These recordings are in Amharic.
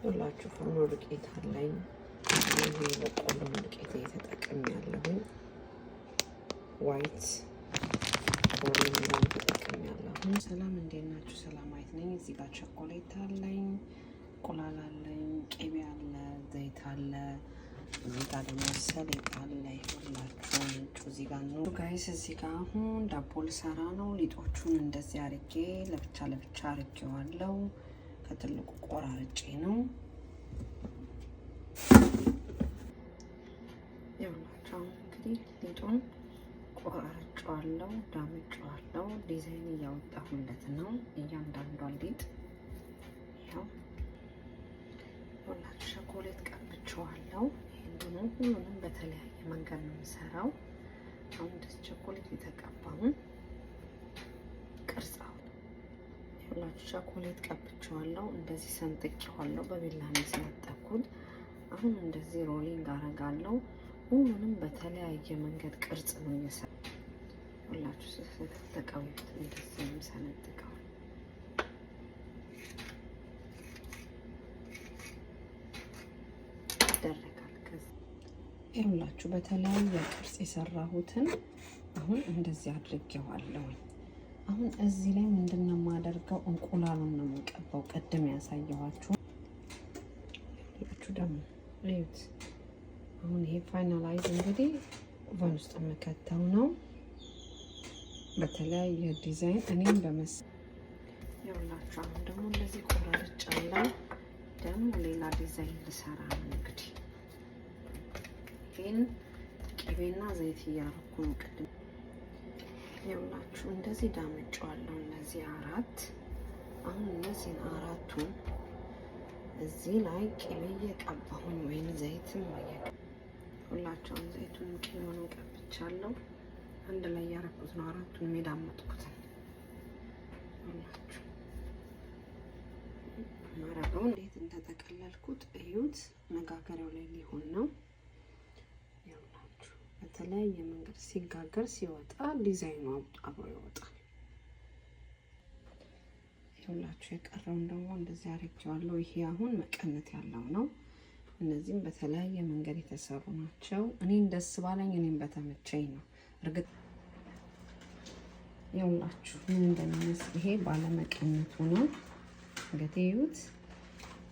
ሁላችሁ ፉርኖ ዱቄት አለኝ። ይሄ በቆሎ ዱቄት እየተጠቀም ያለሁኝ፣ white corn የሚለውን ተጠቅም ያለሁኝ። ሰላም፣ እንዴት ናችሁ? ሰላማዊት ነኝ። እዚህ ጋር ቸኮሌት አለኝ፣ እንቁላል አለኝ፣ ቅቤ አለ፣ ዘይት አለ። እዚህ ጋር ደግሞ ሰሊጥ አለ። ይሁላችሁ ነጩ እዚህ ጋር ነው guys። እዚህ ጋር አሁን ዳቦ ልሰራ ነው። ሊጦቹን እንደዚህ አርጌ ለብቻ ለብቻ አርጌዋለሁ። ከትልቁ ቆራርጬ ነው። ይኸውላችሁ አሁን እንግዲህ ሊጡን ቆራርጬዋለሁ፣ ዳምጬዋለሁ። ዲዛይን እያወጣሁለት ነው እያንዳንዷን ሊጥ። ይኸው ይኸውላችሁ ቸኮሌት ቀብቼዋለሁ። ይህን ደግሞ ሁሉንም በተለያየ መንገድ ነው የምሰራው። አሁን እንደዚህ ቸኮሌት የተቀባውን ቅርጽ ይኸውላችሁ ቸኮሌት ቀብቼዋለሁ። እንደዚህ ሰንጥቄዋለሁ። በቢላ ነው የሰነጠቅኩት። አሁን እንደዚህ rolling አረጋለሁ። ሁሉንም በተለያየ መንገድ ቅርጽ ነው እየሰራ። ሁላችሁ ስትጠቀሙት እንደዚህ ነው የምሰነጥቀው። ይደረጋል። ከዚ ይኸውላችሁ በተለያየ ቅርጽ የሰራሁትን አሁን እንደዚህ አድርጌዋለሁኝ። አሁን እዚህ ላይ ምንድን ነው የማደርገው? እንቁላሉን ነው የምቀባው። ቅድም ያሳየኋችሁ ደግሞ እዩት። አሁን ይሄ finalize እንግዲህ oven ውስጥ የምከተው ነው በተለያየ ዲዛይን እኔም በመስ ይኸውላችሁ። አሁን ደግሞ እንደዚህ ቆራርጫለሁ። ደግሞ ሌላ ዲዛይን ልሰራ ነው እንግዲህ። ይህን ቅቤና ዘይት እያረኩ ነው። ቅድም ይኸውላችሁ እንደዚህ ዳምጬዋለሁ። እነዚህ አራት፣ አሁን እነዚህን አራቱን እዚህ ላይ ቅቤ እየቀባሁኝ ወይም ዘይትም ሁላቸውን ዘይቱን ቅቤውንም ቀብቻለሁ። አንድ ላይ ያረኩት ነው። አራቱን የዳመጥኩትን ሁላችሁ ማረገው እንዴት እንደጠቀለልኩት እዩት። መጋገሪያው ላይ ሊሆን ነው። ይኸውላችሁ በተለያየ መንገድ ሲጋገር ሲወጣ ዲዛይኑ አብሮ ይወጣል። ይኸውላችሁ የቀረውን ደግሞ እንደዚህ አድርጌዋለሁ። ይሄ አሁን መቀነት ያለው ነው። እነዚህም በተለያየ መንገድ የተሰሩ ናቸው። እኔን ደስ ባለኝ፣ እኔም በተመቸኝ ነው። እርግጥ ይኸውላችሁ ምን እንደሚመስል ይሄ ባለመቀነቱ ነው። እንግዲህ እዩት።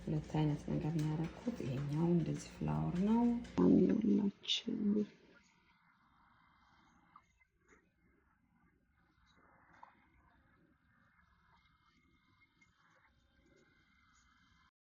ሁለት አይነት ነገር ነው ያደረኩት። ይሄኛው እንደዚህ flower ነው። ይኸውላችሁ